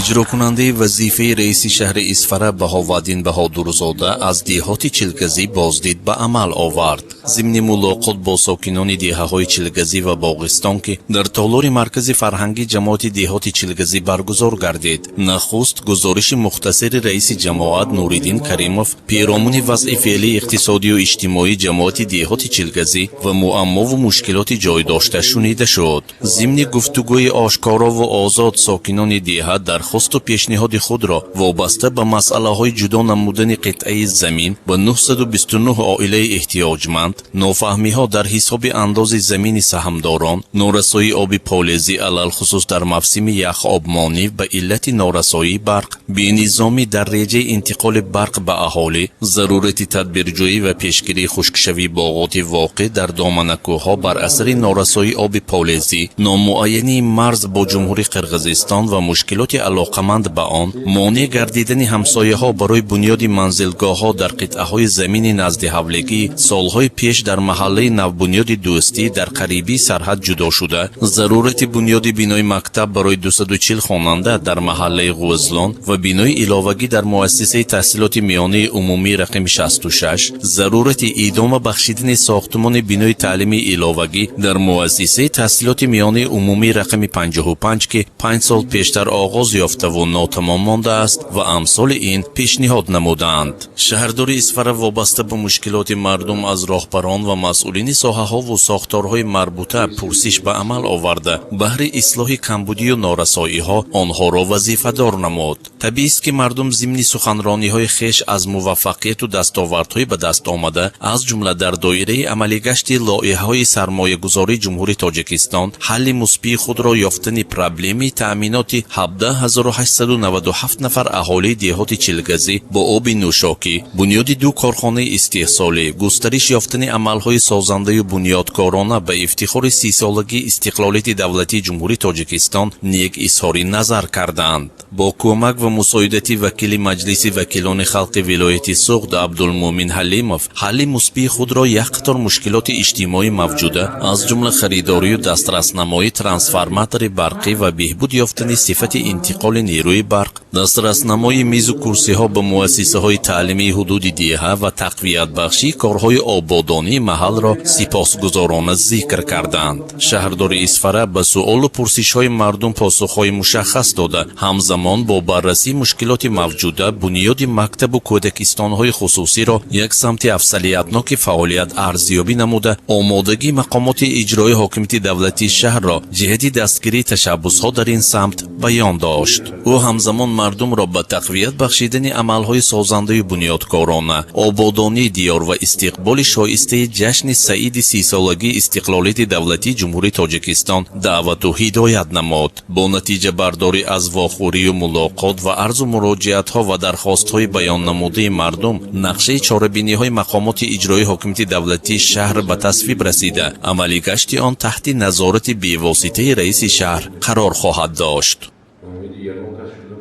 Иҷрокунандаи вазифаи раиси шаҳри Исфара Баҳоваддин Баҳодурзода аз деҳоти Чилгазӣ боздид ба амал овард. Зимни мулоқот бо сокинони деҳаҳои Чилгазӣ ва Боғистон, ки дар толори маркази фарҳангии ҷамоати деҳоти Чилгазӣ баргузор гардид, нахуст гузориши мухтасари раиси ҷамоат Нуриддин Каримов перомуни вазъи феълии иқтисодию иҷтимоии ҷамоати деҳоти Чилгазӣ ва муаммову мушкилоти ҷой дошта шунида шуд. Зимни гуфтугӯи ошкорову озод сокинони деҳа дархосту пешниҳоди худро вобаста ба масъалаҳои ҷудо намудани қитъаи замин ба 929 оилаи эҳтиёҷманд, нофаҳмиҳо дар ҳисоби андози замини саҳмдорон, норасоии оби полезӣ, алалхусус дар мавсими яхобмонӣ ба иллати норасоии барқ, бенизомӣ дар реҷаи интиқоли барқ ба аҳолӣ, зарурати тадбирҷӯӣ ва пешгирии хушкшавии боғоти воқеъ дар доманакӯҳҳо бар асари норасоии оби полезӣ, номуайянии марз бо Ҷумҳурии Қирғизистон ва мушкилоти алоқаманд ба он, монеъ гардидани ҳамсояҳо барои бунёди манзилгоҳҳо дар қитъаҳои замини наздиҳавлигӣ солҳои пеш дар маҳаллаи навбунёди Дӯстӣ дар қарибии сарҳад ҷудо шуда, зарурати бунёди бинои мактаб барои 240 хонанда дар маҳаллаи Ғӯзлон ва бинои иловагӣ дар муассисаи таҳсилоти миёнаи умумии рақами 66, зарурати идома бахшидани сохтмони бинои таълимии иловагӣ дар муассисаи таҳсилоти миёнаи умумии рақами 55, ки 5 сол пештар оғоз ёфтаву нотамом мондааст, ва амсоли ин пешниҳод намуданд. Шаҳрдори Исфара вобаста ба мушкилоти мардум аз роҳбарон ва масъулини соҳаҳову сохторҳои марбута пурсиш ба амал оварда, баҳри ислоҳи камбудию норасоиҳо онҳоро вазифадор намуд. Табиист, ки мардум зимни суханрониҳои хеш аз муваффақияту дастовардҳои ба даст омада, аз ҷумла дар доираи амалигашти лоиҳаҳои сармоягузории Ҷумҳурии Тоҷикистон, ҳалли мусбии худро ёфтани проблеми таъминоти 17 897 нафар аҳолии деҳоти Чилгазӣ бо оби нӯшокӣ, бунёди ду корхонаи истеҳсолӣ, густариш ёфтани амалҳои созандаю бунёдкорона ба ифтихори 30-солагии истиқлолияти давлатии Ҷумҳурии Тоҷикистон нек изҳори назар карданд. Бо кӯмак ва мусоидати вакили Маҷлиси вакилони халқи вилояти Суғд Абдулмӯмин Ҳалимов ҳалли мусбии худро як қатор мушкилоти иҷтимоӣ мавҷуда, аз ҷумла харидорию дастраснамоии трансформатори барқӣ ва беҳбуд ёфтани сифати интиқоли нерӯи барқ, дастраснамоии мизу курсиҳо ба муассисаҳои таълимии ҳудуди деҳа ва тақвиятбахшии корҳои ободонии маҳалро сипосгузорона зикр карданд. Шаҳрдори Исфара ба суолу пурсишҳои мардум посухҳои мушаххас дода, ҳамзамон бо баррасии мушкилоти мавҷуда бунёди мактабу кӯдакистонҳои хусусиро як самти афзалиятноки фаъолият арзёбӣ намуда, омодагии мақомоти иҷроии ҳокимияти давлатии шаҳрро ҷиҳати дастгирии ташаббусҳо дар ин самт баён дошт. Ӯ ҳамзамон мардумро ба тақвият бахшидани амалҳои созандаю бунёдкорона, ободонии диёр ва истиқболи шоистаи ҷашни саиди 30-солагии истиқлолияти давлатии Ҷумҳурии Тоҷикистон даъвату ҳидоят намуд. Бо натиҷабардорӣ аз вохӯрию мулоқот ва арзу муроҷиатҳо ва дархостҳои баённамудаи мардум, нақшаи чорабиниҳои мақомоти иҷроии ҳокимияти давлатии шаҳр ба тасвиб расида, амалигашти он таҳти назорати бевоситаи раиси шаҳр қарор хоҳад дошт. Умеди ягон кас шуда.